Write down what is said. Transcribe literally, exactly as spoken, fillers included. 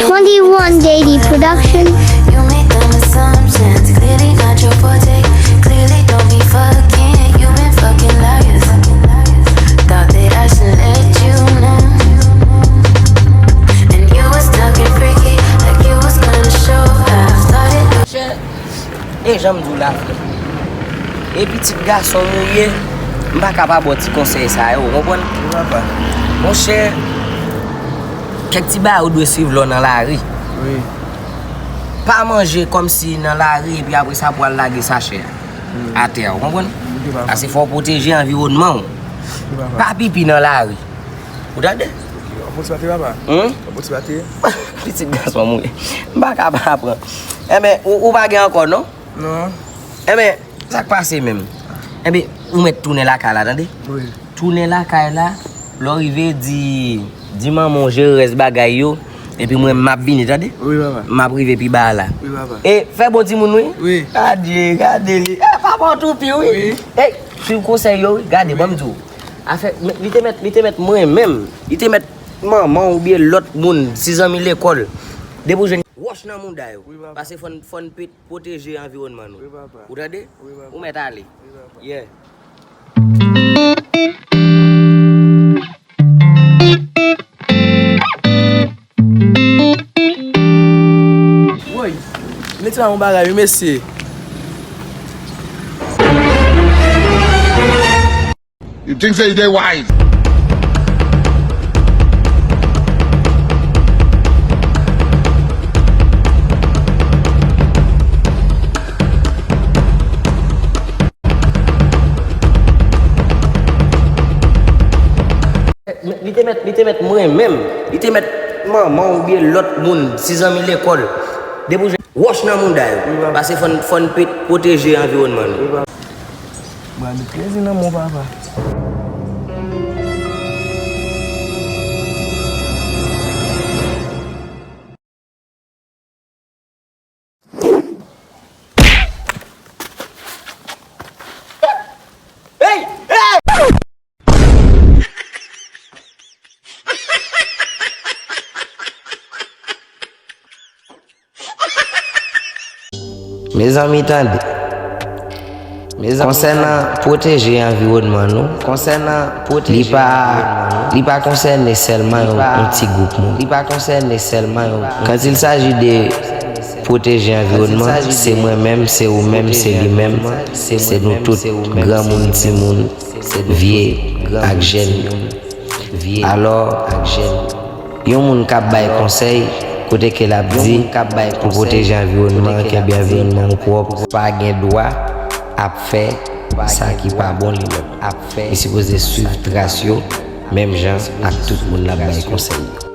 Twenty-one Daily Production. You make dumb assumptions, clearly not your forte. Clearly don't be fucking, you been fucking liars. Thought that I should let you know. And you was talking freaky, like you was gonna show. I started. E jan m di w la, frè. E pitit gason m ou ye, m pa ka pa ba w ti konsèy sa yo, ou konprann? Wi, papa. Monchè, kèk ti bagay ou dwe swiv lè w nan lari. Wi. Pa manje kòmsi nan lari, epi apre sa pou al lage sachè a atè a, ou konprann? Wi, papa. Paske fò w pwoteje anviwònman w. Wi, papa. Pa pipi nan lari. Ou tande? Ok, w ap motive atè, papa? Hum? W ap motive atè? Pitit gason m ou ye. M pa ka pa pran. Enben, ou, ou pa gen ankò, non? Non. Enben, sa k pase menm? Enben, ou mèt tounen lakay la, tande? Wi. Tounen lakay la, lè w rive, di, di manman w jere rès bagay yo, epi mwen, m ap vini, tande? Wi, papa. M ap rive pi ba la. Wi, papa. E, fè bon timoun, wi. Wi. Gade, gade li. E, papa w toupi, wi. Wi. E, swiv konsèy yo, wi. Gade, wi, ban m di w. Afè, li te mèt, li te mèt mwen menm. Li te mèt manman w oubyen lòt moun, ti zanmi lekòl. Depi w jwenn wòch nan mouda yo. Wi, papa. Paske fò n, fò n pet pwoteje anviwònman nou. Wi, papa. Ou tande? Wi, papa. Ou mèt ale. Wi, papa. Yeah. Woy, mete la yon bagay, wi, mesye. You think say you dey wise? Li te mèt, li te mèt mwen menm. Li te mèt manman w oubyen lòt moun, ti zanmi lekòl. Depi w jwenn wòch nan mouda yo. Wi, papa. Paske fò n, fò n pet pwoteje anviwònman nou. Wi, papa. Mwen met plezi nan men w, papa. Hey! Hey! Mezanmi, tande. Mezanmi, konsènan pwoteje anviwònman nou, konsènan pwoteje anviwònman nou, li pa konsène sèlman yon, yon ti gwoup moun. Li pa konsène sèlman yon, quand il s'agit de pwoteje anviwònman, se mwen menm, se ou menm, se li menm, se nou tout, granmoun, timoun, vye ak jèn. Alò, yon moun k ap bay konsèy, kote ke l ap di pou pwoteje anviwònman, kenbe anviwònman w pwòp, pa gen dwa ap fè sa ki pa bon li menm. Li sipoze swiv tras yo, menm jan ak tout moun l ap bay konsèy yo.